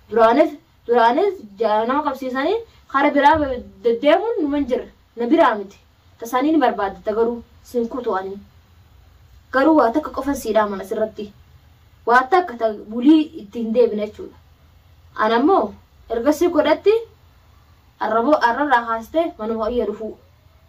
Duraanis duraanis nama qabsiisanii kara biraa deddeemuun numa hin jirre na biraa miti. Tasaanii ni barbaadda garuu sin kutu ani. Garuu waa takka qofan sii dhaaman asirratti. Waa takka ta bulii itti hin deebine jechuudha. Ana ammoo ergasii godhatti arraboo arrarraa kaastee manuma kiyya dhufuu.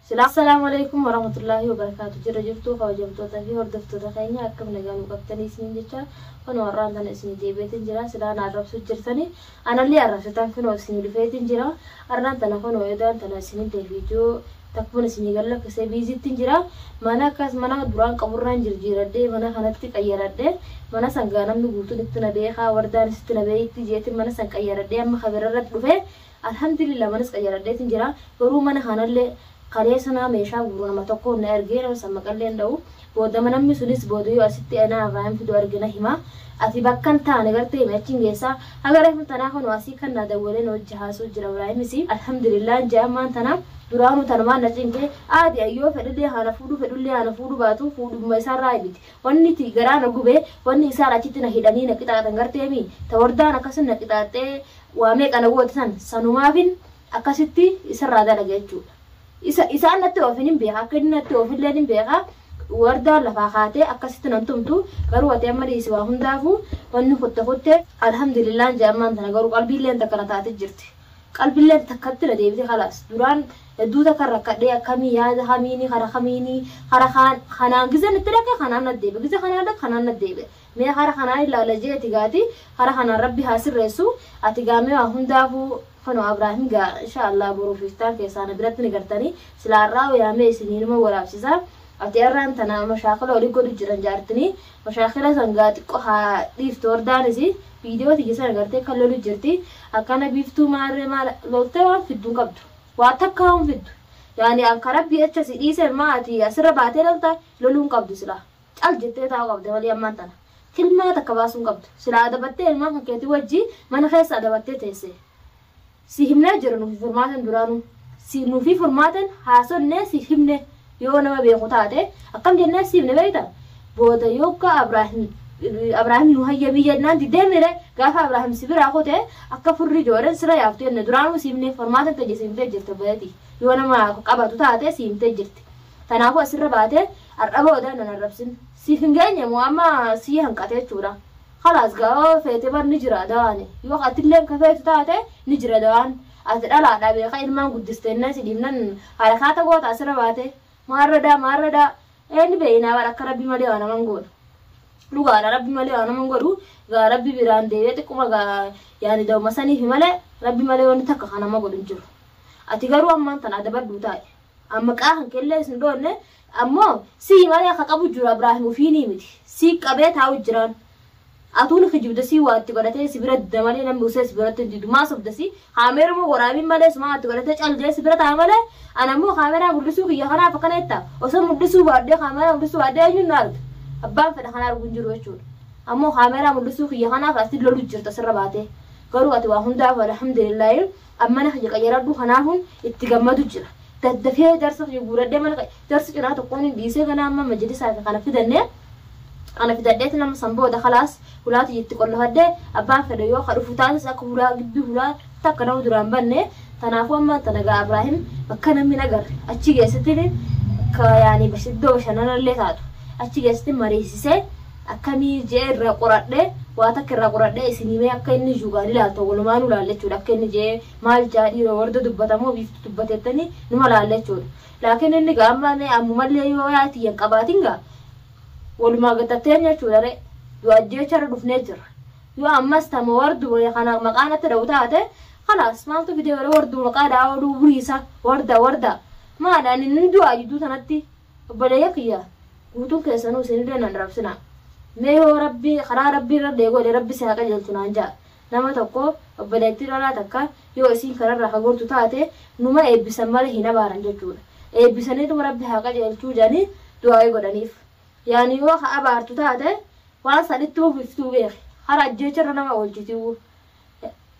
Silaa. Assalaamu Aleykum Warahmatullaahi Wabarakaatu Jirra jirtuu kabajamtoota fi hordoftoota keenya akkam nagaa nu qabtanii isiniin jecha kunoo har'aan tana isinii deebi'eetiin jira silaa na arrabsuu jirtanii anallee arrabsitan kunoo isinii dhufeetiin jira har'aan tana kunoo edaan tana isinillee viidiyoo takkuman isinii gad lakkisee biizittiin jira mana akkas mana duraan qaburraan jirjiiradhee mana kanatti qayyaradhe mana san gaa namni guutuun itti na beekaa wardaanis itti na beeytti jeetiin mana san qayyaradhee amma kabirarratti dhufe Alhamdulillah manas qayyaradheetin jira garuu mana kanallee kaleessa naa meeshaa guuru nama tokkoon na ergee nama san maqallee hin dha'u boodama namni sunis booda yoo asitti anaa Ibrahim fidu arge na hima ati bakka hin taane gartee hime achiin geessaa haga reefun tanaa kunoo asii kan naa dawwalee na wajji haasuu jira Ibraahimis Alhamdulillah jaa ammaan tana duraanuu tanumaan na cinqe aadi an yoo fedhillee haa na fuudhuu fedhullee haa na fuudhuu baatu fuudhumma isaarraa miti wanni ti garaa na gube wanni isaan achitti na hidhanii na qixaaxan garteemi ta wardaan akkasin na qixaaxxee waa meeqa na goote san sanumaafin akkasitti isarraa dalage jechuudha. Isa isaan natti oofin hin beeka akka inni natti oofillee hin beeka wardaan lafaa kaatee akkasitti nan tumtu garuu ati amma dhiisi waa hundaafuu wanni kutte kutte alhamdulillaan jee ammaan tana garuu qalbiilleen takka na taate jirti. Qalbilleen takkatti na deebite kalaas duraan hedduu takka rakkadhee akkamii yaada kamiini kara kamiini kara kanaan gizan itti dhaqe kanaan na deebi'e giza kanaan dhaqe kanaan na deebi'e Mee kara kanaan ilaala jeeti gaati kara kanaan rabbi haa sirreessu ati gaa mee waa hundaafuu kunoo Abraahim gaa insha Allah boruuf iftaan keessaa na biratti ni gartanii silaa arraa yaamee isinii numa waraabsisa ati arraan tana mashaakila oli godhu jiran jaartini mashaakila san gaa xiqqo haa dhiiftu hordaanis viidiyoo tiyya sana gartee kan lolu jirti akkana biiftuu maarree maal loltee waan fiddu hin qabdu waa takkaa waan fiddu yaani an ka rabbii acha si dhiise maa ati asirra baatee lolta loluu hin qabdu silaa Cal jettee taa'uu qabda malee ammaan tana. Kilmaa takka baasuu hin qabdu. Silaa adabattee ilmaan kan keetii wajji mana keessa adabattee teesse. Si himnee jira nuufi furmaaten duraanuu. Si nuufi furmaaten haasonnee si himne yoo nama beeku taate akkam jennee si himne beekta? Booda yogga Abraahim Abraahim nu hayyamii jennaan diddee mire gaafa Abraahim si biraa kute akka furrii jooren sira yaaftu jenne duraanuu si himne furmaaten tayya si himtee jirti obboleetii. Yoo nama qabatu taate si himtee jirti. Tanaafuu asirra baatee har'a booda nan arrabsin. Siif hin geenye moo amma sii hanqate jechuudha. Kalaas gaa yoo feete bar ni jira dawaani. Yoo atilleen ka feetu taate ni jira dawaan. Ati dhalaadha beeka ilmaan guddiste jennaan si dhiibnan harakaata goota asirra baatee. Maarradaa maarradaa eenyu beeynaa bar akka rabbi malee waa naman goonu. Dhugaadha rabbi malee waa naman godhu gaa rabbi biraan deebi'ee xiqquma gaa yaani dawma saniifi malee rabbi malee wanni takka kan nama godhu hin jiru. Ati garuu ammaan tana adabadhuu taa'i. An maqaa kan keellee isin dhoonne ammoo sii malee ka qabu jiru Abraahim ufiinii miti. Sii qabee taa'u jiraan. Atuu ni kijibda sii waa itti godhatee si bira dida malee namni usee si biratti hin didu. Maa sobda si kaameeruma waraabiin malee sumaa itti godhatee cal jedhee si bira taa'a malee an ammoo kaameeraa mul'isuu kiyya kanaaf akkana jetta. Osoo mul'isuu baadhee kaameeraa mul'isuu baadhee eenyuun na arga. Abbaan fedha kana argu hin jiru jechuudha. Ammoo kaameeraa mul'isuu kiyya kanaaf ati lolu jirta sirra baatee. Garuu ati waa hundaaf alhamdulillaahi an mana kiyya qayyaradhu kanaafun itti gammadu jira. Daddafee jarsa kiyya guuradhee mana jarsi cinaa tokkoon hin dhiisee ganaa amma majlisaa fi kana fidannee kana fidadheeti nama san booda kalaas hulaa tiyya itti qollofadhee abbaan fedhe yoo ka dhufu taates akka hulaa gibbii hulaa takka nama duraan banne tanaafuu amma tana gaa Abraahim bakka namni hin agarre achi geessatti ka yaani iddoo bashannanallee taatu achi geessatti mariisisee akkamii je'ee irraa qoradhee waa takka irraa qoradhee isin himee akka inni jiru gaa ni laalta walumaanuu laalla jechuudha akka inni je'ee maal ja'a dhiiroo warda dubbata moo biiftu dubbata jettanii numa laalla jechuudha laakiin inni gaa amma mee ammumallee yoo yaa tiyya hin qabaatin gaa walumaa gatatteen jechuudha ree du'a ajjeecha irra dhufnee jirra yoo ammas tama wardu kana maqaa natti dha'u taate kalaas maaltu fidee warra warduu maqaa dha'aa ooluu buriisa warda warda maal ani nin du'aa jidduu tanatti Obboleeyyan kiyya guutuun keessanuu isinillee nan arrabsinaa. Mee yoo Rabbi karaa Rabbii irra godhe Rabbi si haa qajeelchu naan ja'a. Nama tokko obboleettii dhalaa takka yoo isiin kararraa ka gortu taate numa eebbisan malee hin abaaran jechuudha. Eebbisaniituma Rabbi haa qajeelchuu jedhanii du'aa'ii godhaniif. Yaani yoo ka abaartu taate waan sanittuu fiftuu beeki. Kara ajjeecha irra nama oolchitiwuu.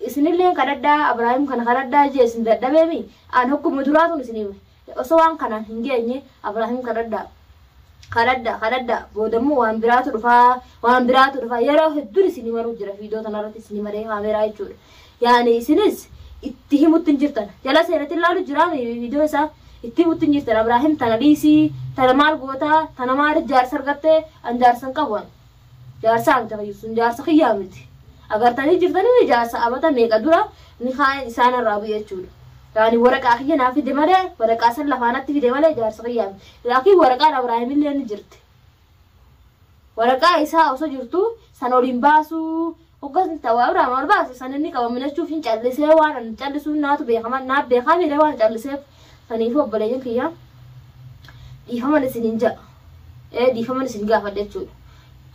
Isinilleen kadhadhaa Abrahaam kana kadhadhaa jee isin dadhabeemi an hogguma duraatuun isin hime. Osoo waan kanaan hin geenye Abrahaam kadhadhaa. Kadhadha kadhadha boodammoo waan biraatu dhufaa, waan biraatu dhufaa. Yeroo hedduun isinii maruu jira viidiyoo tanarratti isinii maree kaameeraa jechuudha. Yaani isinis itti himutti hin jirtan. Jala seenatti ilaalu jira viidiyoo isaa itti himutti hin jirtan. Abraahim tana dhiisii, tana maal gootaa, tana maal jaarsa argattee an jaarsa hin qabu. Jaarsa miti fayyisuun jaarsa kiyyaa miti. Agartanii jirtanii jaarsa amata meeqa dura ni kaan isaan irraa bu'e jechuudha. Yaani waraqaa kiyya naa fide malee waraqaa san lafaanatti fide malee jaarsa kiyyaa miti. Laakiin waraqaan Abraahim illee ni jirti. Waraqaa isaa osoo jirtu san oliin baasuu hoggas ta'uu Abrahaam ol baase san inni qabaminachuuf hin callisee waan an callisuun naatu beekama naaf beekaa miidhee waan calliseef saniif obboleeyyan kiyya dhiifaman isiniin ja'a. Dhiifaman isin gaafadha jechuudha.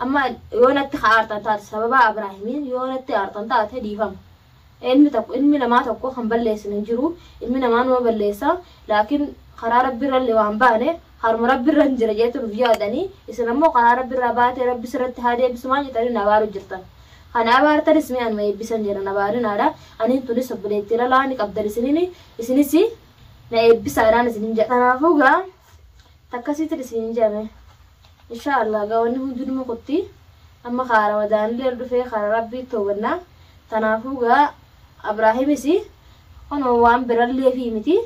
Amma yoo natti aartan taate sababa Abrahaamiin yoo natti aartan taate dhiifama. Ilmi tokko ilmi namaa tokko kan balleessin hin jiru. Ilmi namaa numa balleessa. Laakiin karaa rabbiirrallee waan baane harma rabbiirra hin jira jeetu nuuf yaadanii isin ammoo karaa rabbiirraa baatee rabbi sirratti haa deebisu maal jettanii na abaaru jirtan. Kana abaartanis mi'aan ma eebbisan jedhan abaarinaadha. Aniin tunis obboleettii lalaa ni qabdan isiniin isinis na eebbisaadhaan isinin jedha. Kanaafuu gaa takkasiitiin isinin jedhame. Inshaallah gaa wanni hundinuma kutti amma kaa ramadaanillee dhufee karaa rabbii toowwannaa. Kanaafuu gaa Abraahimis kunoo waan birallee fi miti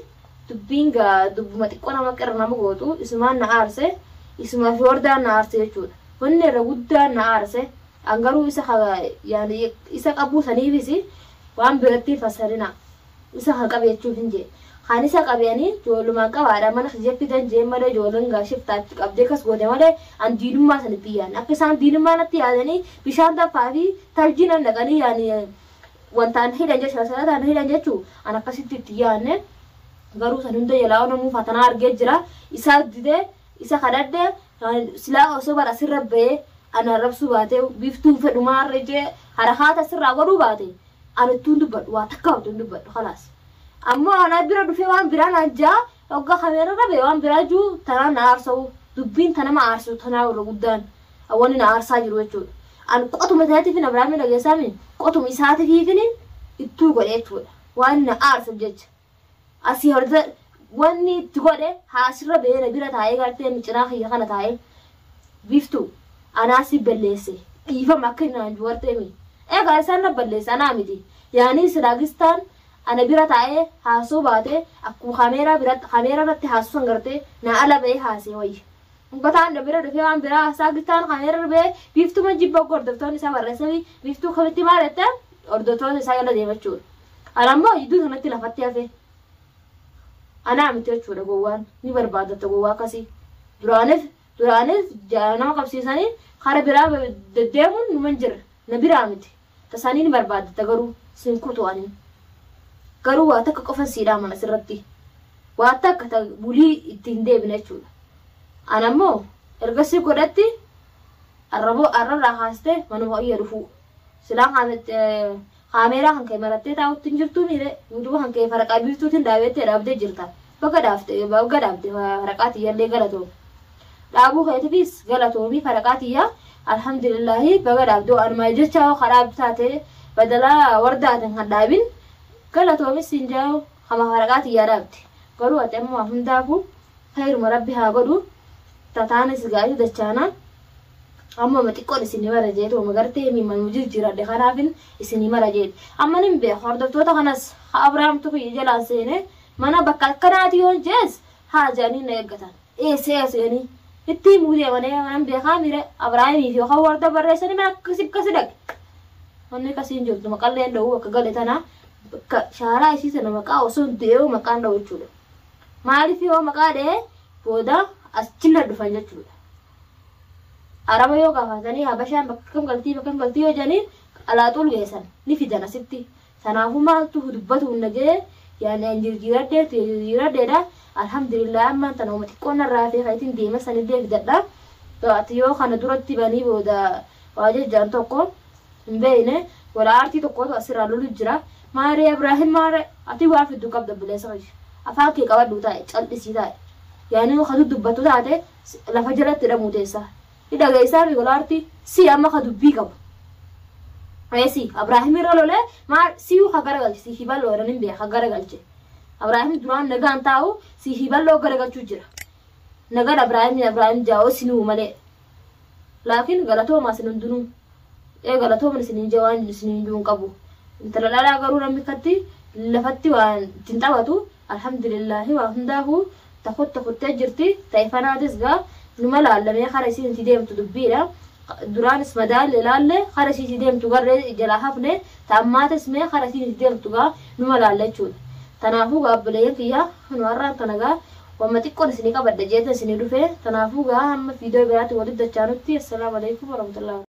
dubbiin gaa dubbuma xiqqoo nama qirra nama gootu isumaan na aarse isuma fi wardaan na aarse jechuudha. Wanni irra guddaan na aarse an garuu isa yaani isa qabuu saniifis waan biratti fassarina isa haa qabe jechuuf hin jee. Kan isa qabeeni ijoollumaan qabaadha mana kiyya fidan jee malee ijoolleen gaa shiftaatti qabdee kas goote malee an diinummaa sanitti yaadne akka isaan diinummaa natti yaadanii bishaan danfaa fi taljiin naqanii yaani wantaan hidhan jechuudha salataan hidhan jechuu an akkasitti itti yaadne garuu san hunda jalaa namuu fatanaa argee jira isaa didee isa kadhadhe silaa osoo bara asirra ba'ee ana arrabsuu baate biiftuun fedhumaarra jee harakaata asirraa godhuu baate an ittuun dubbadhu waa takka ittuun dubbadhu khalaas. Ammoo ana bira dhufee waan biraa naan jaa hoggaa kameera rabe waan biraa juu tanaa na aarsa'u dubbiin tanama aarsu tanaa irra guddaan wanni na aarsaa jiru jechuudha. An qotuma isaatiif Abrahaam dhageessaami qotuma isaatiif ittuu godhe jechuudha. Waan na aarsa jecha. Asii horda wanni itti godhe haasirra ba'ee na bira taa'ee gartee micinaa kiyya kana taa'ee biiftuu anaasi balleesse dhiifama akka naan wartee mi. Egaa isaan na balleesse anaa miti. Yaani silaagistaan ana bira taa'ee haasoo baatee akkuma kaameeraa biratti kaameeraa irratti haasoo san gartee na ala ba'ee haasee wayya. Uummataan na bira dhufee waan biraa haasaa gistaan kaameeraa ba'ee biiftuma jibba hordoftoonni isaa barreessanii biiftuu kamitti maal jettee hordoftoonni isaa jala deema jechuudha. Ana immoo jidduu sanatti lafatti hafe. Anaa miti jechuudha gowwaan ni barbaadatta gowwaa akkasii. Duraanis duraanis nama qabsiisanii karaa biraa deddeemuun numa hin jirre na biraa miti. Tasaanii ni barbaadatta garuu sin kutu ani. Garuu waa takka qofa siidhaa mana asirratti. Waa takka bulii ittiin deebine jechuudha. Ana immoo ergasii godhatti arraboo arrarraa kaastee manuma iyya dhufuu. Silaa kaameeraa kan kee marattee taa'utti hin jirtuu miire yuutuuba kan kee faraqaa biiftuutiin dhaabettee dhaabdee jirta. Bakka dhaabde bakka dhaabde faraqaa tiyyallee galatoom. Dhaabuu keetiifis galatoomii faraqaa tiyyaa alhamdulillaahi baga dhaabdee anuma jecha karaa taate badalaa wardaatiin kan dhaabin galatoomis hin jiru kama faraqaa tiyyaa dhaabde. Garuu ati ammoo hundaafuu khayruma rabbi haa godhu tataanis gaa'ii dachaanaan amma ma xiqqoon isinii mara jeetu ma gartee miiman jijjiiradhe kanaafin isinii mara jeetu. Amma nin beeku hordoftoota kanas haa Abrahaamtu kiyya jalaan seene mana bakka akkanaati yoo jees haa jedhanii na eeggatan. Eessa eessa jedhanii itti himuu deemanii manan beekaa miire Abrahaamii fi yookaan warda barreessanii mana akkasii akkasii dhaqe. Wanni akkasii hin jirtu maqallee dha'uu akka gale tana bakka shaaraa isii sana maqaa osoo hin du'ee maqaan dha'u jechuudha. Maaliif yoo maqaa dha'ee booda achina dhufan jechuudha. Araba yoo gaafatanii habashaan bakka kam galtii bakka kam galtii yoo jedhanii alaaxuul geessan ni fidan asitti. Kanaafuu maaltu dubbatu hin dhagee yaani an jijjiiradhee jijjiiradheedha. Alhamdulillah ammaan tana uma xiqqoon narraa fi kan ittiin deema sanillee fidadha. Ati yoo kana duratti banii booda waa jejjaan tokko hin beekne wala aartii tokkotu asirraa lolu jira. Maaree Ibraahim maaree ati waa fiddu qabda buleessa kiyya. Afaan kee qabadhu taa'e cal'isii taa'e. Yaani yoo dubbatu taate lafa jalatti hidhamuu teessa. Hidha fi wala aartii si amma ka dubbii qabu. Eesi Ibraahim irra lolee maal siyuu ka garagalche si hiballoo jedhan hin beeka garagalche. Ibraahim duraan nagaan taa'u si hiballoo garagalchuu jira. Nagar Abraahim Abraahim jaa'oo isinuu malee. Laakiin galatoomaa isin hundinuu. Ee galatooman isiniin jaa waan isiniin jiru hin qabu. Intala dhalaa garuu namni katti lafatti waan ittiin taphatu alhamdulillaahi waa hundaafuu ta kutte kuttee jirti ta ifanaatis gaa numa laallamee kara isiin itti deemtu dubbiidha. Duraanis madaalle laalle kara isiin itti deemtu garree jalaa hafne ta ammaatis mee kara isiin itti deemtu gaa numa laalla jechuudha. Tanaafuu gaa obboleeyyan kiyya nu har'aan tana gaa wamma xiqqoon isinii qabadha jeetan isinii dhufe. Tanaafuu gaa hamma viidiyoo biraatti walitti dachaanutti assalaamu alaikum warahmatullahi.